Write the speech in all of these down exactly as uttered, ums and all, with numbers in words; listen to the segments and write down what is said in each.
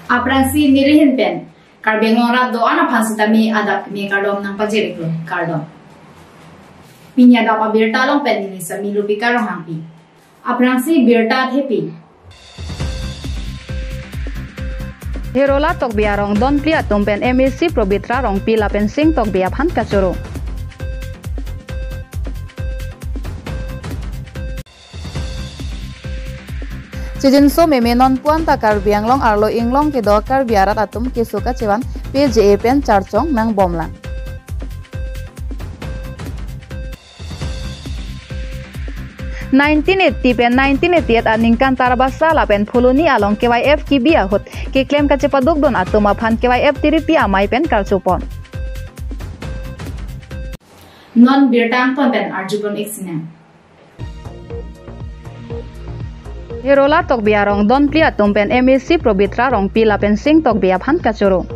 Aphrangsi neli ahin pen Karbi Anglong arat do-an aphan sitame adap kimi kardom nangpajir-iklo, kardom. Pini adap abirta along pen neli Sami Lupika Ronghangpi. Aphrangsi birta thepi. Dherola Tokbi arong donphli atum pen M A C Pabitra Rongpi lapen Sing Tokbi aphan kachoro. Chijinso meme nonpu anta Karbi Anglong arlo inglong kedo Karbi arat atum keso kachevan P J A pen charchong nangbomlang. Nineteen eighty pen nineteen eighty-eight aningkan Tarabasa lapen Phuloni along K Y F kebi ahut keklem kachepadukdun atum aphan K Y F tiripi amei pen karchopon. Non birta angton pen arjupon-ik sinang. Dherola Tokbi arong donphli atum pen M A C Pabitra Rongpi lapen Sing Tokbi aphan kachoro.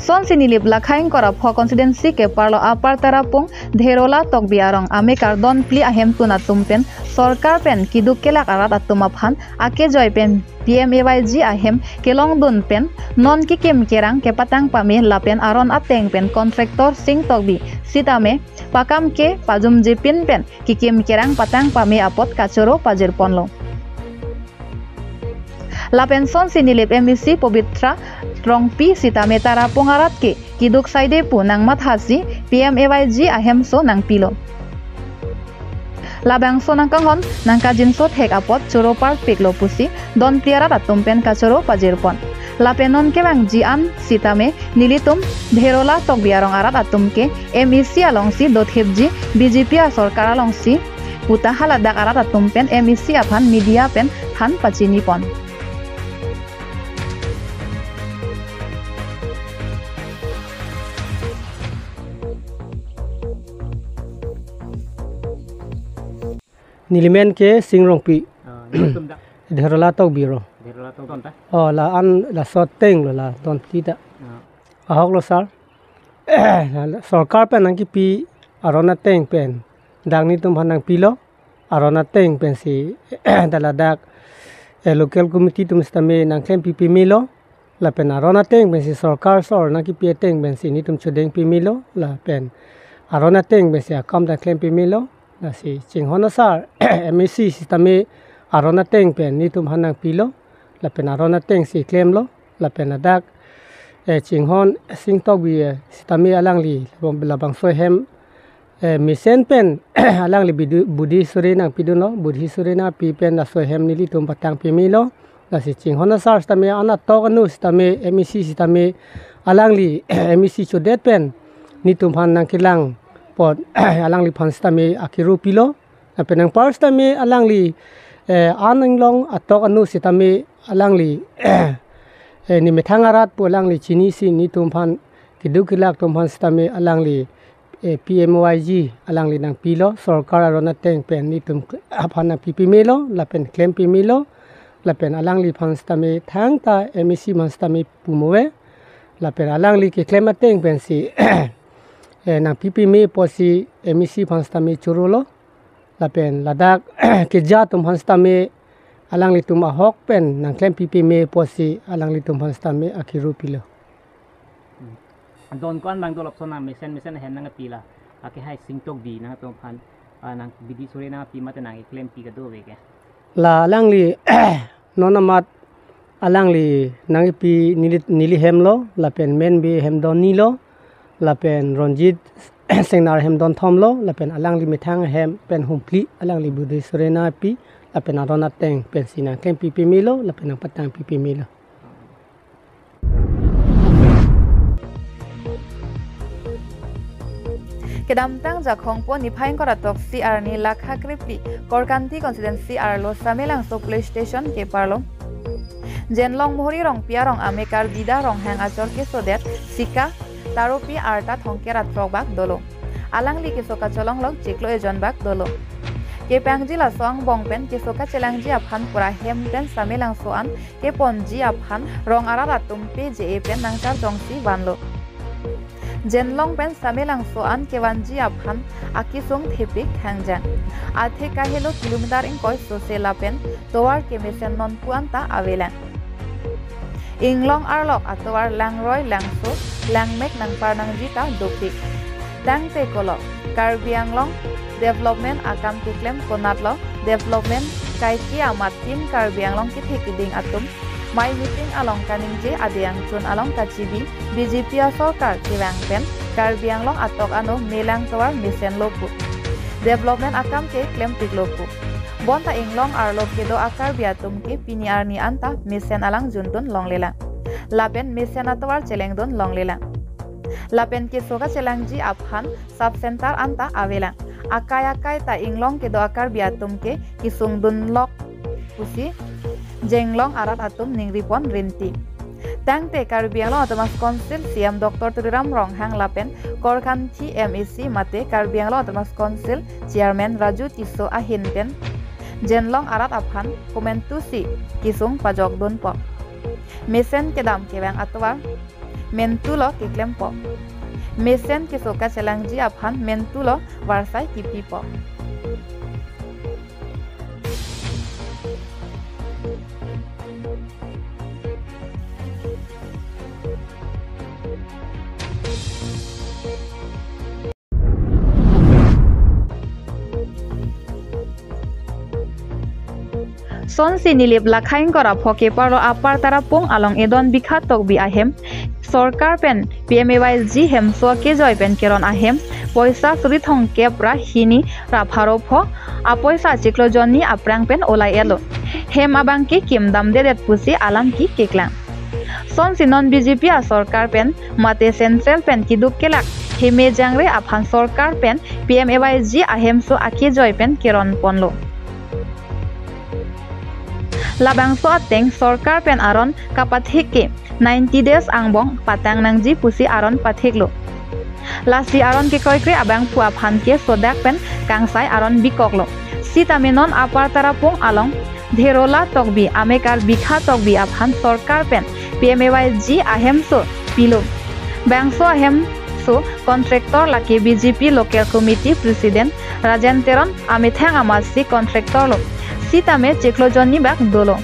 Sonsi Nilip Lakha ingkoi ra pho constituency keparlo Upper Tarapung Dherola Tokbi arong amekar donphli ahemtun atum pen sorkar pen keduk kelak arat atum aphan akejoi pen P M A Y G ahem kelongdun pen non kekim kerang kepatang pame lapen aron ateng pen contractor Sing Tokbi sitame pakam ke pajumjepin pen kekim kerang patang pame apot kachoro pajirponlo. Lapen sonsi Nilip M A C Pabitra Rongpi sitame Tarapung arat ke keduk saide pu nangmathasi P M A Y G ahemso nangpilo. Labangso nangkanghon nangkajinso thek apot choro parpiklo pusi donphli arat atum pen kachoro pajirpon. Lapen non kevangji an sitame nelitum Dherola Tokbi arong arat atum ke M A C alongsi dothipji B J P asorkar alongsi puta haladak arat atum pen M A C aphan media pen than pachinipon. Neli men ke Sing Rongpi. Ah, nelitum dak. Dherola Tokbi arong. Dherola Tokbi ta. Oh, la-an laso ateng lo la donphli ta. Ah. Ahok lo sir. Sorkar pen nangkipi aron ateng pen dak nelitum aphan nangpilo. Aron ateng pensi dak ladak, eh, local committee atum sitame nangklem pipimelo. Lapen aron ateng pensi sorkar sor nangkipi ateng pensi nelitum chodeng pimelo. Lapen aron ateng pensi akam ta klem pimelo. Lasi chinghon asar M A C sitame aron ateng pen nelitum aphan nangpilo. Lapen aron atengsi klemlo. Lapen ladak, eh, chinghon Sing Tokbi, eh, sitame alangli labang, labangso ahem, eh, mesen pen alangli bidi, bidi suri nangpidunlo, bidi suri nangpi pen laso ahem nelitum patang pimelo. Lasi chinghon asar sitame an atok anu sitame M A C sitame alangli M A C chodet pen nelitum aphan nangkelang apot alangliphan sitame akiru pilo. Lapen anpar sitame alangli, eh, an inglong atok anu sitame alangli, eh, ne methang arat pu alangli chinisi nelitum aphan keduk kelak atum aphan sitame alangli, eh, P M A Y G alangli nangpilo, sorkar aron ateng pen nelitum aphan nangpipimelo, lapen klem pimelo, lapen alangliphan sitame thangta M A C aphan sitame pumove, lapen alangli keklem ateng pensi, eh, nangpipime pusi M A C aphan sitame chorolo. Lapen ladak keja atum aphan sitame alanglitum ahok pen nangklem pipime pusi alanglitum aphan sitame akiru pilo. Hmm. Don ko-an abang dolop sona mesen mesen ahem nangpila. Ake hai Sing Tokbi nangtum aphan, ah, nang bidi suri nangpi mate nangklempi kadokave ke. La alangli non amat alangli nangkipi neli, neli hemlo, lapen Menbe hem don nilo, lapen Ronjit Singnar hem don thomlo, lapen alangli methang hem pen humphli, alangli bidi suri nangpi, lapen aron ateng pensi nangklem pipimelo, lapen nangpatang pipimelo. Kedamtang Jakhong po niphai ingkoi ra throksi arni Lakha Krepli Korkanthi constituency arlo Samelangso police station keparlo Jenlong Mohori Rongpi arong amekar Bida Ronghang achor kesodet Sika Taropi arta thomkep ra throk bak dolo. Alangli keso kacholong lok chiklo ejon bak dolo. Kepangji laso angbong pen keso kachelangji aphan pura hem pen Samelangso an keponji aphan rong arat atum P J A pen nangcharjongsi vanlo. Jenlong pen Samelangso an kevanji aphan akesung thepik thangjang. Athe kahelo kilometer ingkoi sose lapen tovar kemesen nonpu anta avelang. Inglong arlok atovar langroi langso langmek nangpar nangji ta dopik. Tangte kolo, Karbi Anglong development akam keklem konat lo, development kaike amat Team Karbi Anglong kethe keding atum mei meeting along kaningje, ade angchun along kachibi B J P asorkar kevang pen Karbi Anglong atok ano melang tovar mesenlo pu, development akam ke klempiklo pu. Bonta inglong arlo kedo a-Karbi atum ke pini arni anta mesen alang jundun longlelang, lapen mesen atovar chelengdun longlelang. Lapen keso kachelangji aphan sub center anta avelang. Akai akai ta inglong kedo a-Karbi atum ke kesungdun lok pusi jenglong arat atum ningripon rinti. Tangte Karbi Anglong Autonomous Council C E M Doctor Tuliram Ronghang lapen Korkanthi M A C mate Karbi Anglong Autonomous Council Chairman Raju Tisso ahin pen jenglong arat aphan komantusi kesung pajokdunpo. Mesen kedam kevang atovar mentu lo keklempo. Mesen keso kachelangji aphan mentu lo varsai kipipo. Sonsi Nilip Lakhaingkor apho keparlo Upper Tarapung along Edon Bikha Tokbi ahem sorkar pen P M A Y G hemso kejoi pen keron ahem poisa suri thomkep ra hini ra pharo pho apoisa chiklo jonni aphrang pen olai-etlo. Hem abang ke kim damdedet pusi alam ke keklang. Sonsi non B J P asorkar pen mate central pen keduk kelak heme jangre aphan sorkar pen P M A Y G ahemso akejoi pen keron ponlo. Labangso ateng sorkar pen aron kapathik ke ninety days angbong patang nangji pusi aron pathiklo. Lasi aron kekroikre abangphu aphan ke sodak pen kangsai aron bikoklo. Sitame non Upper Tarapung along Dherola Tokbi amekar Bikha Tokbi aphan sorkar pen P M A Y G ahemso pilo. Bangso ahemso contractor lake B J P Local Committee President Rajen Teron amethang amatsi contractor lo. Sitame chiklo jonni bak dolo.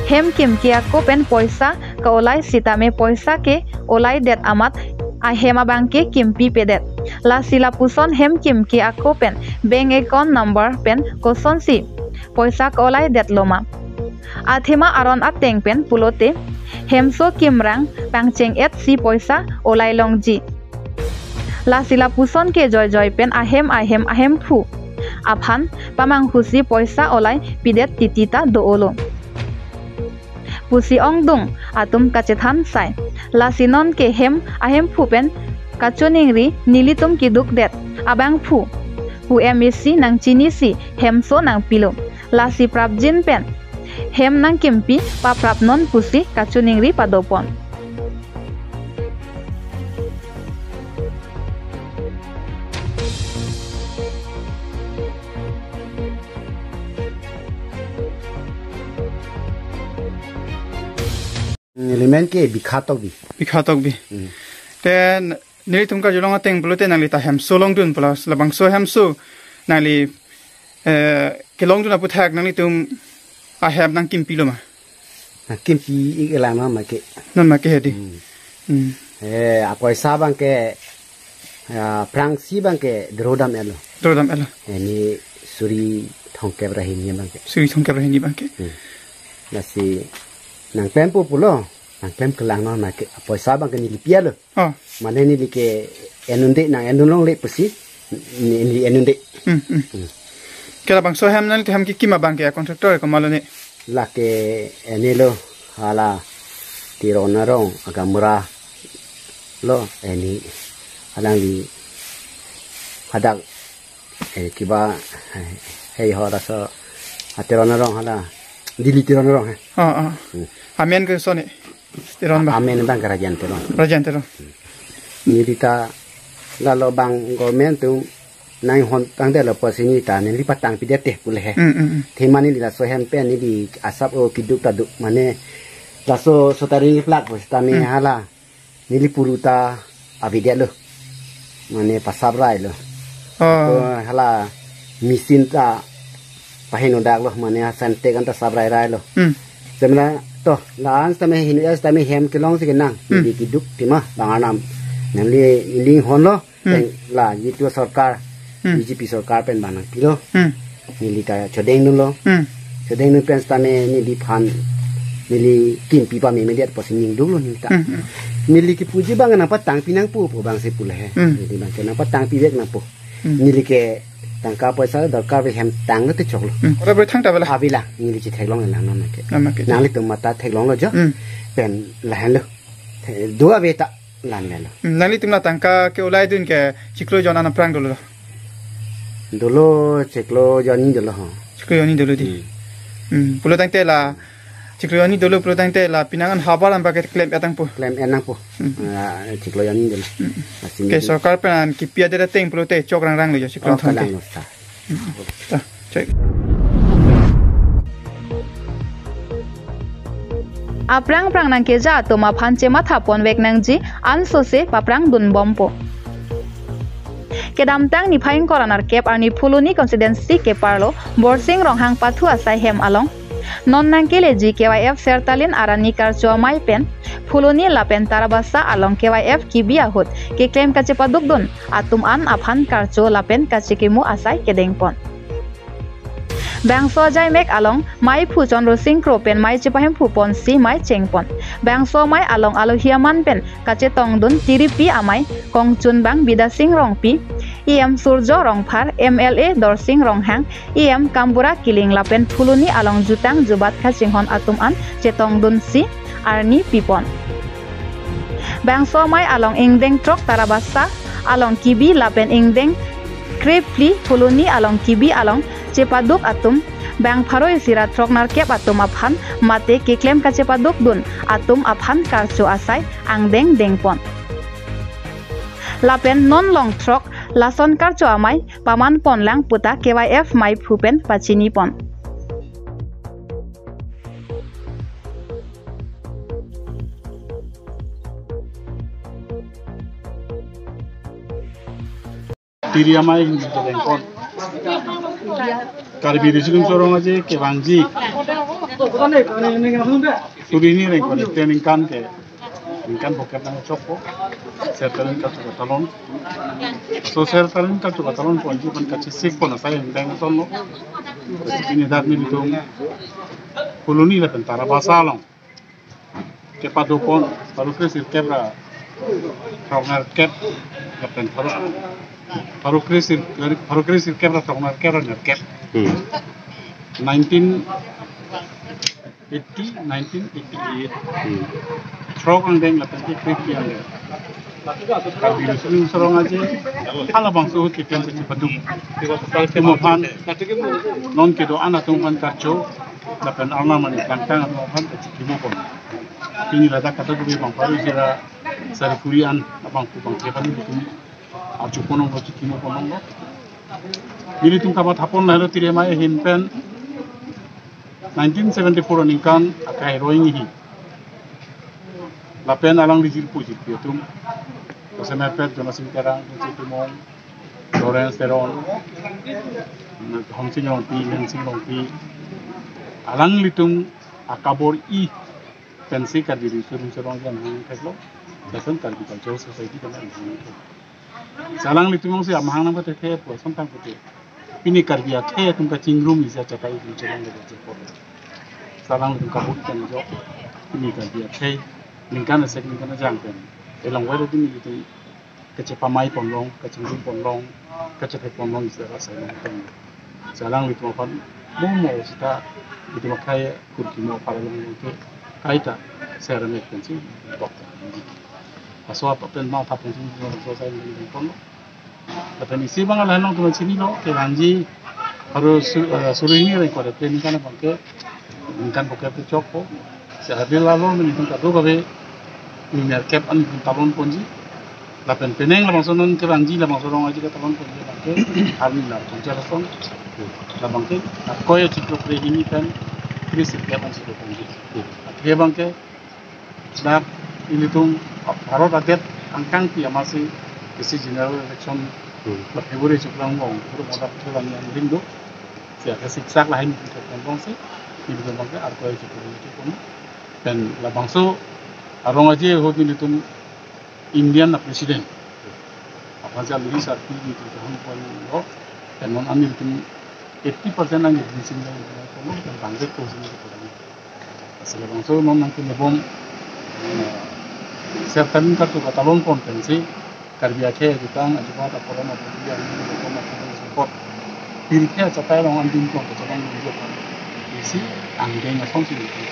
Hem kim ke ako pen poisa ka-olai sitame poisa ke-olai det amat ahem abang ke kimpipedet. Lasi lapuson hem kim ke ako pen bank account number pen kosonsi poisa ka-olai detlo ma? Athema aron ateng pen pulote hemso kimrang pangcheng-etsi poisa olai longji. Lasi lapuson ke joijoi pen ahem ahem ahemphu aphan pamanghusi poisa olai pidet titi ta do-olo pusi ongdung atum kachethan sai. Lasi non ke hem ahemphu pen kachiningri nelitum keduk det abangphu pu M A C nangchinisi hemso nangpilo. Lasi prapjin pen hem nangkimpi paprapnon pusi kachiningri padopon. Neli men ke Bikha Tokbi. Bikha Tokbi. Hmm. Te nelitum karjulong ateng pulote nangli ta hemso longdun pu la, labangso hemso nangli, eh, kelongdun aputhak nanglitum ahem nangkimpilo ma? Nangkimpi-ik lang non ma ke. Non ma ke hedi. Hmm. Hmm. Eh, apoisa abang ke, ah, aphrangsi abang ke drodam-etlo. Drodam-etlo. Hini suri thomkep ra hini abang ke. Suri thomkep ra hini abang ke. Hmm. Lasi nangpempo pulo, nangpem kelang non ma ke, apoisa abang ke neli pi-etlo. Oh. Mane neli ke en-un-e, nang en-un longle pusi, ne-, neli en-un-e. Hmm, hmm. Hmm. Ke labangso hem nangli hem kekim abang ke contractor komatlo ne? Lake eni lo, hala Teron arong agamura lo eni, alangli hadak, eh, kiba, eh, hei ho laso, ah, Teron arong hala, Dili Teron arong, eh. Oh, oh. Hmm. Amen koson ne? Teron ba? Amen abang ke Rajen Teron. Rajen Teron. Neli ta lalo abang government atum nanghon tangdetlo pusi neli ta neli patangpidet te pu le he. Hmm, hmm, hmm. Athema neli laso hem pen neli asap o keduk ta do mane laso sotari plak pusitame, hmm, hala neli puru ta avedetlo. Mane pasap railo. Oh. Ko hala machine ta paheno daklo, mane ha Santec anta sap rai railo. Hmm. Semla To, la-an sitame hini, eh, sitame hem kelong si kenang. Hmm. Neli keduk tima bang arnam. Nangli iling hon lo, Hmm. pen la jitu sorkar, Hmm. B J P sorkar pen bang nangpilo. Hmm. Neli ta chodeng dunlo. Hmm. Chodeng dun pen sitame neliphan, neli kimpi pame media apotsi ning duklo neli ta. Hmm, hmm. Neli kepuji bang nangpatangpi nangpo pu bang si pu le he. Hmm. Neli bang ke nangpatangpi vek nangpo. Hmm. Neli ke tangka poisa dorkar ave, hem tanglo te choklo. Hmm. Ora bre thangta bela. Avela, neli chetheklong lang non ke. Nang ke. Nanglitum mata theklonglo jo. Hmm. Pen lahenlo. Eh, dua ave ta lan lelo. Hmm, nanglitum la tangka ke ulai dun ke chiklo jon an aphrang dolo. Dolo chiklo jon ni dolo ho. Chiklo jon ni dolo di. Hmm. Hmm, pulo tangte la chiklo jon ni dolo pulo tangte la penang an havar an ba ke klem etang po. Klem enang po. Hmm. Ah, chiklo jon ni dolo. Hmm. Asin ke ni. Sorkar pen an kipi adet ateng pulote chok rangrang lo jo chiklo Oh, thang ke. Kalang lo sa. Hmm. Ta, chek. Aphrang phrang nangkeja atum aphan chematha ponvek nangji ansose paphrang dunbompo. Kedamtang niphai ingkoi ra nerkep arni Phuloni constituency keparlo Borsing Ronghang pathu asai hem along non nangkeleji K Y F Sertalin Arani Karcho Amei pen Phuloni lapen Tarabasa along K Y F kebi ahut keklem kachepadukdun atum an aphan karcho lapen kachekimo asai kedengpon. Bangso ajaimek along meiphu Chondro Sing Kro pen mei chepahemphu ponsi mei chengpon. Bangso mei along alohi aman pen kachetongdun Tiripi Amei, kongchunbang Bidya Sing Rongpi, E M Surjo Rongphar, M L A Dorsing Ronghang, E M Kambura Killing lapen Phuloni along jutang jubat kachinghon atum an chetongdunsi arni pipon. Bangso amei along ingdeng throk Tarabasa along kebi lapen ingdeng krephli Phuloni along kebi along chepaduk atum bang pharo isi ra throk nerkep atum aphan mate keklem kachepadukdun atum aphan karcho asai angdeng dengpon. Lapen non long throk lason karcho amei paman ponlang puta K Y F meiphu pen pachinipon. Tiri amei ahin si kedengpon. Karbi Riso Nimso Rong Aje kevangji suri hini ra ingkoi ra kre ningkan ke ningkan bokep nangchokpo. Sertalin karcho katalon. So Sertalin karcho katalon ponji pen kachesik pon asai ingdeng asonlo. Pini dak nelitum Phuloni lapen Tarabasa along kepadopon pharo kre sirkep ra throk nerkep lapen pharo, pharo kre sir, pharo kre sirkep ra throk nerkep ra nerkep. Hmm. Nineteen eighty, nineteen eighty-eight. Hmm. Throk angdeng lapen ke krephli angdeng. Karbi Riso Nimso Rong Aje halabangso ahut keklem kachepaduk atum aphan non kedo-an atum aphan karcho lapen arnam ani plangtang atum aphan kachekimo pon. Pini ladak kadokave bang pharo isi ra sari kuri an abang pu bang kepan atum archo ponlong kachekimo ponlonglo. Nelitum kamatha pon lahelo Tiri amei ahin pen nineteen seventy-four aningkan akai roing hi. Lapen alangli jirpo jirpi atum. Kosemerpet Jonasing Terang, Kunsi Timung, Lawrence Teron, Homsing Rongpi, Mensing Rongpi. Alanglitum akabor-i pensi Karbi Riso Nimso Rong Aje amahang theklo. Lapen Karbi Cultural Society pen amahang theklo. Si alanglitum si amahang nangpathe the pu ason tang pute. Pini Karbi akhei atum kachingrum isi achatai atum chelong le jepor. Si alanglitum kabut pen jo. Pini Karbi akhei ningkan asek ningkan ajang pen elong wai ro pini itum kachepamei ponlong, kachingrum ponlong, kachethek ponlong isi ra sai long pen. Si alanglitum aphan mo mo sita itum akhei kurkimo apar along ke kaita seramek pensi tok. Laso apak pen ma apak pensi laso asai neli dengpon. Lapen isi abang lahelo nangtum chinilo kevangji pharo su-, eh, suri hini ra ingkoi ra kre ningkan abang ke ningkan bokep chokpo. Si adil lalo nelitum kadokave ni nerkep an nelitum talon ponji. Lapen penang labangso non kevangji labangso rong aji ketalon ponji abang ke arni la ponchar ason. Labang ke akoi achiklo kre hini pen kre sirkep ansi ponji. Athe abang ke dak ilitum Bharat adet angkangpi amatsi isi general election Hmm. la February chuklang long pura modak thulang yang ringdo. Si akhe siksak lahai ni kita kondong si ilitum abang ke akoi achiklo kre hini pen Pen labangso arong aje ahut nelitum Indian a president aphan si alangli sarpi nelitum kehang ponlo. Pen non an nelitum eighty percent an nelitum sing lang ponlo, pen bangke ko sing ko lang. Asal labangso non nangkebom, eh, sertalin kartu katalon pon pensi Karbi akhei adutang ajubat aporom apoti ang nelitum aporom support. Pirthe achatai along an dim kong kachabang nelitum isi angdeng asong si nelitum.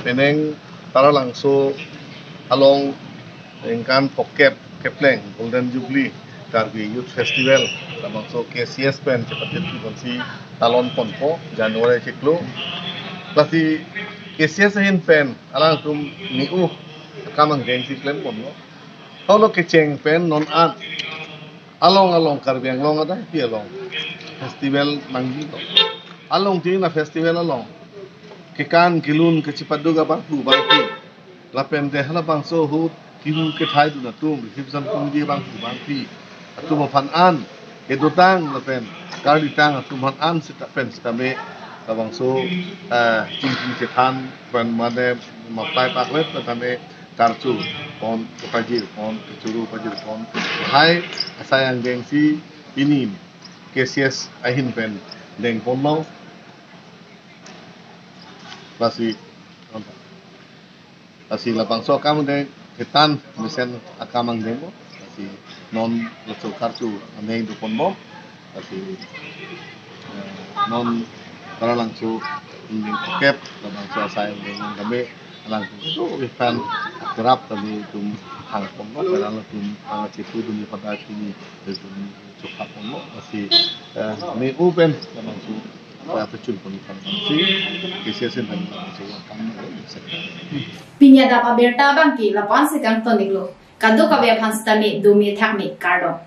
Penang Taralangso along ningkan phokep kepleng Golden Jubilee Karbi Youth Festival labangso K C S pen chepatip si talon ponpo January chiklo. Lasi K C S ahin pen alangtum ni uh akam angdeng si klem ponlo. Holo kecheng pen non an along along Karbi Anglong adai pi along festival nangji to. Along tin a festival along kekan kelun kechipaduk abangphu bangphi, lapen de halabangso ahut kihu kethai dun atum, reception committee bangphu bangphi atum aphan an, kedotang lapen karlitang atum aphan an sita pen sitame labangso, eh, chingki chethan pen mane maplai paklet pen tame karchu pon, kepajir pon, kechuru pajir pon, hai asai angdeng si pini K C S ahin pen deng ponlo. Lasi, lasi labangso akam deng ketan mesen akam angdeng mo. Lasi non laso karchu aneng do ponmo. Lasi, eh, non Taralangso ning kep labangso asai angdeng kami alangtum kedo ipan akrap kami tum hang ponmo, alangtum, ah, chipu dumi pada kini tum chokha ponmo. Lasi, eh, ni uben labangso, eh, pechun pon kan si K C S in labangso akam. Pini adap abirta abangke lapu-an si kangton-iklo. Kadokave aphan sitame dome thakme, kardom.